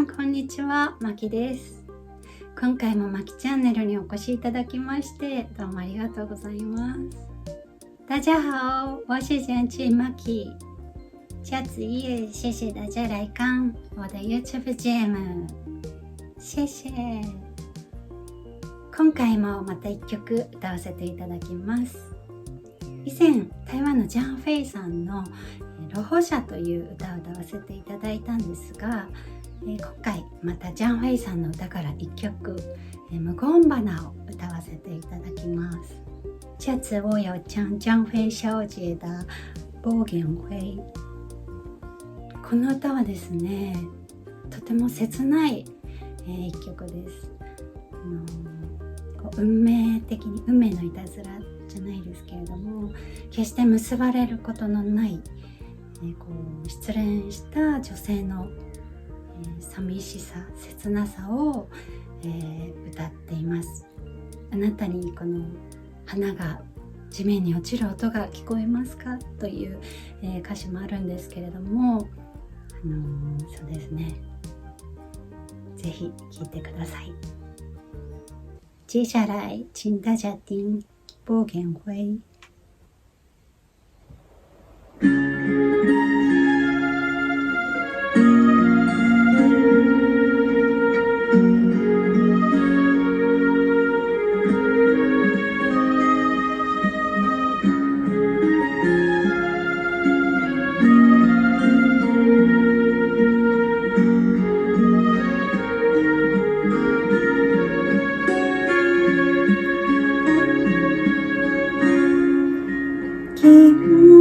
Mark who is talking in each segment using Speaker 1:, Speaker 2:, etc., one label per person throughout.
Speaker 1: さんこんにちは、まきです。今回もまきチャンネルにお越しいただきまして、どうもありがとうございます。大家好，我是剪辑 Maki。下子夜，谢谢大家来看我的 YouTube 节目。谢谢。今回もまた一曲歌わせていただきます。以前、台湾のジャン・フェイさんの「露歩者」という歌を歌わせていただいたんですが、今回またジャン・フェイさんの歌から一曲「無言花」を歌わせていただきます。这次我要唱江菲小姐的《无言花》。この歌はですね、とても切ない、一曲です。こう運命的に、運命のいたずらじゃないですけれども、決して結ばれることのない、こう失恋した女性の、寂しさ、切なさを、歌っています。あなたにこの花が地面に落ちる音が聞こえますかという、歌詞もあるんですけれども、そうですね、ぜひ聴いてください。接下来，請大家聽《無言花》。
Speaker 2: 今暝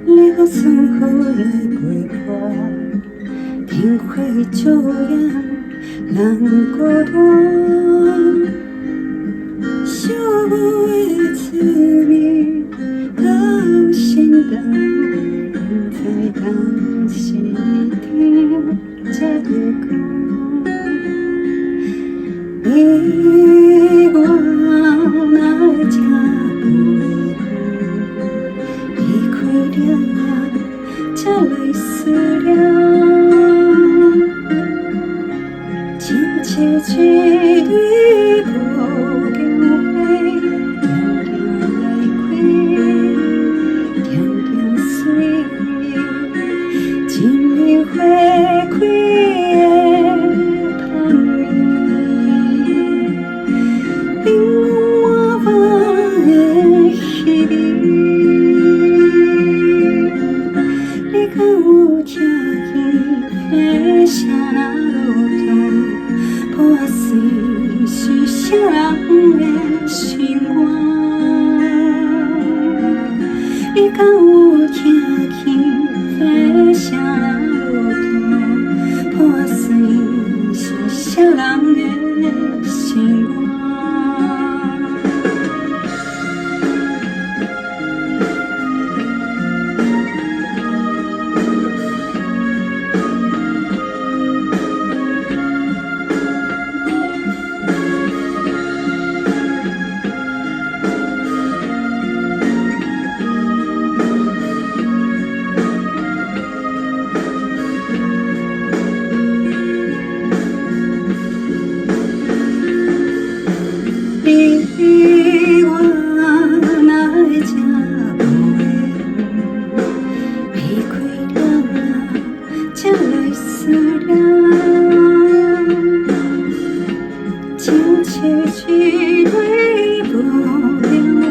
Speaker 2: 你予春雨來陪伴，燈火照耀人孤單。寂寞的滋味到心内，不知當時天才會講。你我哪會這無緣，離開了才來思念。情痴一蕊無言花，點點來開，點點水，情意花開的香味，玲瓏滿房的稀微。你敢有聽見花聲若落土，破碎是啥人的心肝？你敢有聽見花聲若落土，破碎是啥人的心肝？你我哪會這無緣，離開了才來思念。情痴一蕊無言花，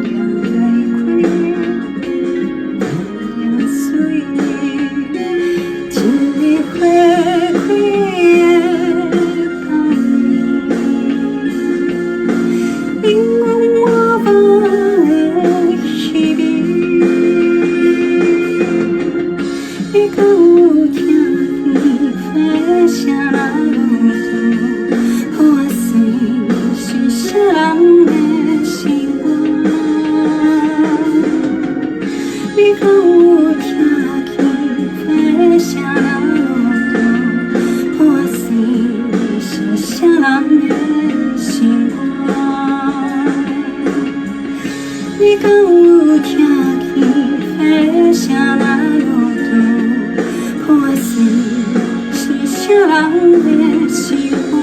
Speaker 2: 點點來開，點點水，情意花開的香味，玲瓏滿房的稀微。你敢有聽見人的心肝？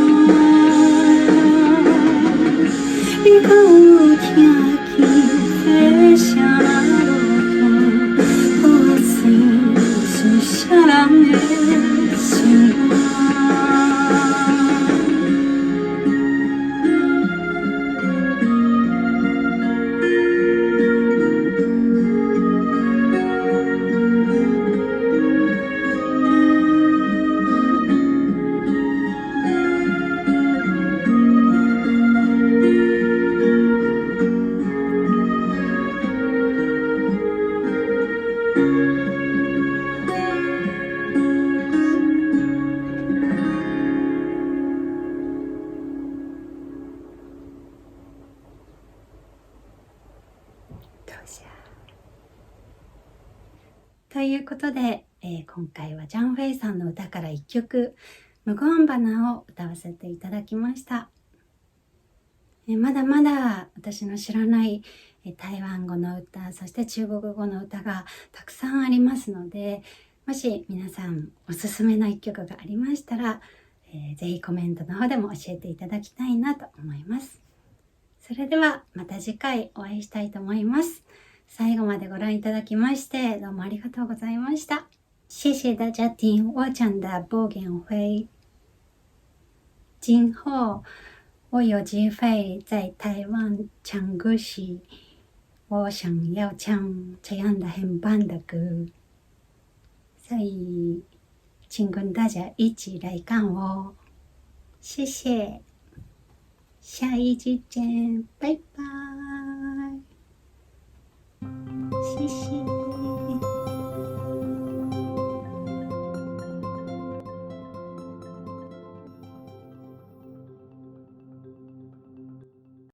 Speaker 2: 你敢有聽見火車若落雨，破碎是啥人的心肝？
Speaker 1: 多謝。ということで、今回はジャン・フェイさんの歌から一曲、無言花を歌わせていただきました。まだまだ私の知らない台湾語の歌、そして中国語の歌がたくさんありますので、もし皆さんおすすめの一曲がありましたら、ぜひコメントの方でも教えていただきたいなと思います。それではまた次回お会いしたいと思います。最後までご覧いただきましてどうもありがとうございました。謝謝大家聽我講的播言會。今後我有機會在台灣唱歌時，我想要唱這樣的很棒的歌，所以請跟大家一起來看哦。謝謝，下一集見，拜拜，謝謝。